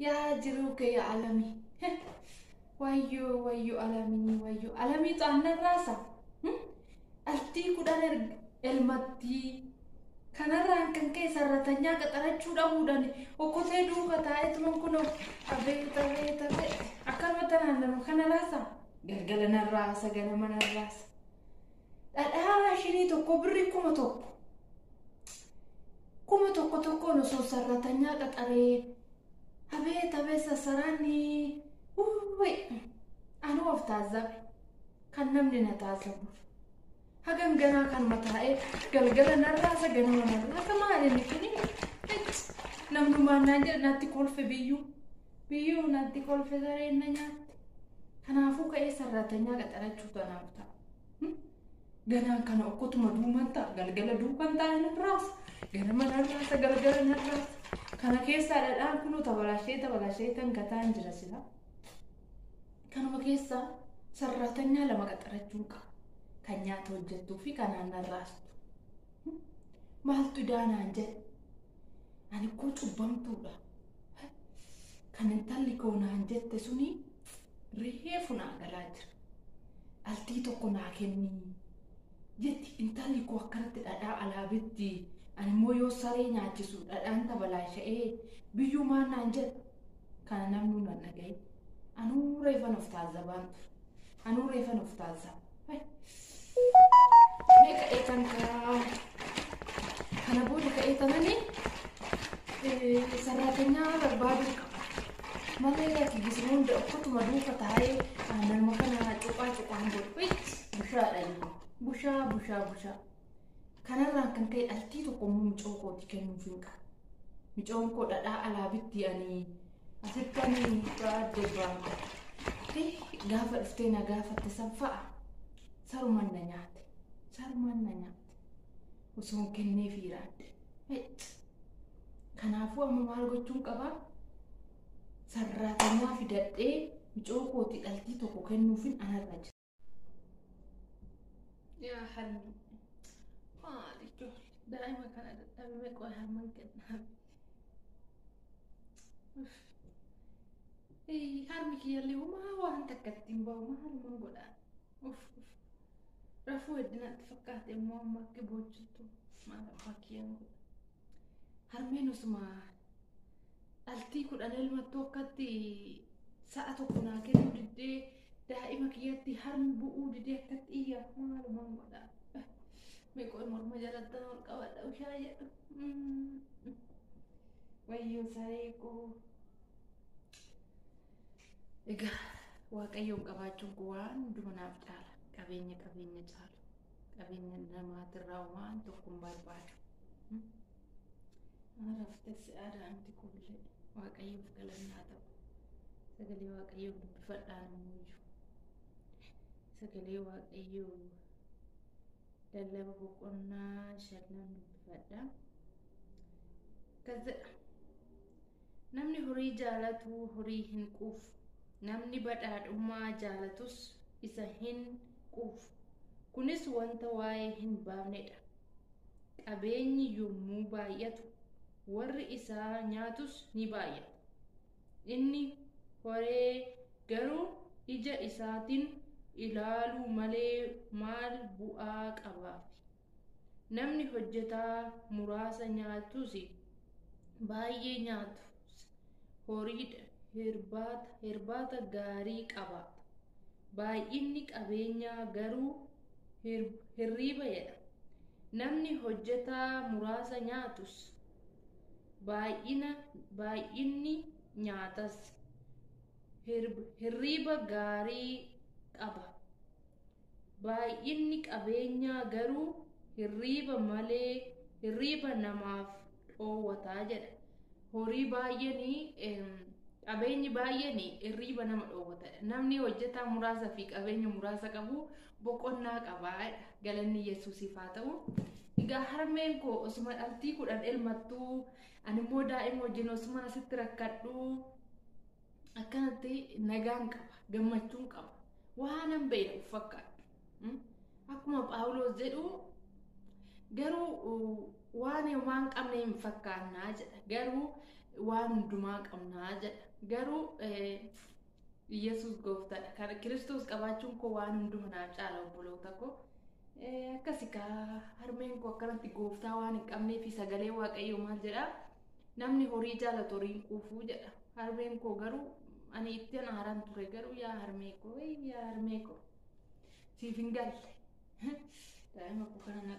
Yaa jiruu kee yaa alamii. Wayyoo wayyoo alamii wayyoo alamiitu aannan raasa. Dhaltii 10 elmattii kanarraan kan ka'e sarratanyaa qaxarachuu dhabuudhaan okkotee duuka taa'eetuma kunoo abeet abeet abeet akkanumatti naannoo kana raasa. Galgala nan raasa ganama nan raasa. Dhadhaa maashinii tokko birrii 1000. 1000 tokkoon osoo sarratanyaa qaxaree abeet abeet sassaraanni uwwi anuu of taazzabe kan namni na taazzabuuf. Hagan ganaa kanuma taa'ee galgala narraasa ganama narraasa maal inni kuni namnumaan naan jedha natti kolfe biyyuu biyyuu natti kolfe sareen na nyaatte. Kanaafuu ka'ee sarratanyaa qaxarachuu tanaaf ta'a. Ganaan kana okkotuma duuman ta'a galgala duukan taa'e narraasa ganama narraasa galgala narraasa. Kana keessaa dhadhaan kunuu tabalashee tabalashee tan gataan jira sila. Kanuma keessaa sarratanyaa 2 qaxarachuun qaba. Kan nyaata hojjettuu fi kan aannan raastu. Maaltu idaanaan jedhe? Ani koo cubbamtuudha. Kan intalli koo naan jette suni reefu naa galaa jira. Dhaltii tokko naa kenni jetti intalli koo akkanatti dhadhaa alaa bitti. Ani immoo yoo saree nyaachisu dhadhaan tabalaasha'ee biyyuu maal naan jedha? Kana namni nan dhagaye. Anuu reefan of taazzabaan ture. Anuu reefan of taazzaba. Mee ka'ee kan kana booda ka'ee tanani sarraatanyaa barbaaduu qaba. Malee lakki gisuma hunda okkotuma duuka taa'ee aannanuma kana cuqaa cuqaan godhu. Bushaadha inni. Bushaa bushaa bushaa. Kanarraan kan ka'e dhaltii tokko immoo micoo kooti kennuuf hin qabu. Micoon koo dhadhaa alaa bitti ani asitti ani baadde baadde. Gaafa dhuftee na gaafatte san fa'a. Sarumaan na nyaate. Sarumaan na nyaate. Osoon kennee fiiraadde. Kanaafuu amma maal gochuun qabaa? Sarraatanyaa fidadhee micoo kooti dhaltii tokko kennuufin anarra jira. Yaa harmi. Maali ijoollee daa'ima kana dadhabame qoy harman kennaaf. Harmi kiyyallee homaa waan takka ittiin bahu maaluman godhaa. Uff uff. Rafuu heddinaatti fakkaate immoo amma akka boochittu maal abbaa kiyyaan godha. Harmeen osuma dhaltii 10 elmattuu akkatti sa'a tokko naa kennuu diddee daa'ima kiyyatti harmi bu'uu didee akkatti iyya maaluman godhaa. Mee qoy morma jalatti ol qabadha ushaa jedhu. Wayyoo saree koo. Egaa Waaqayyoon qabaachuun kun waan hunduma naaf caala. Qabeenya qabeenya caalu. Qabeenya namaatirraa waan tokko hin barbaadu. Raftee si'aadhaa miti kullee Waaqayyoof galannaa ta'u. Sagalee Waaqayyoof dubbifadhaan immoo sagalee Waaqayyoo lallaba boqonnaa 5 dubbifadha. Akkas jedha. Namni horii jaalatu horii hin quufu. Namni badhaadhummaa jaalatus isa hin quufu. Kunis wanta waa'ee hin baafnedha. Qabeenyi yommuu baay'atu warri isaa nyaatus ni baay'atu. Inni horee garuu ija isaatiin ilaaluu malee maal bu'aa qabaaf? Namni hojjetaa muraasa nyaatus baay'ee nyaatus horiidha hirbaata gaarii qabaata. Baay'inni qabeenyaa garuu hirriba jedha. Namni hojjetaa muraasa nyaatus baay'inni nyaatas hirriba gaarii qaba. Baay'inni qabeenyaa garuu hirriba malee hirriba namaaf dhoowwataa jedha. Horii baay'een qabeenyi baay'een hirriba nama dhoowwata. Namni hojjetaa muraasa fi qabeenya muraasa qabu boqonnaa qabaa. Galanni Yesuusiif haa ta'u. Egaa harmeen koo osuma dhaltii 10 elmattuu ani immoo daa'ima wajjin osuma asitti rakkadhu akkanatti nagaan qaba gammachuun qaba waanan beela of fakkaadhu. Akkuma Phaawulos jedhu garuu waan homaa hin qabne hin fakkaannaa jedha. Garuu waan hundumaa qabnaa jedha. Garuu Yesuus gooftaadha. Kana Kiristoos qabaachuun koo waan hunduma naaf caala, obboloota koo. Akkasi kaa, harmeen koo akkanatti gooftaa waan hin qabnee fi sagalee Waaqayyoo maal jedhaa? Namni horii jaalatu horiin quufuu jedha. Harmeen koo garuu ani ittiin aaraan ture, garuu yaa harmee koo, yaa harmee koo, siif hin galle. Daa'ima koo kana.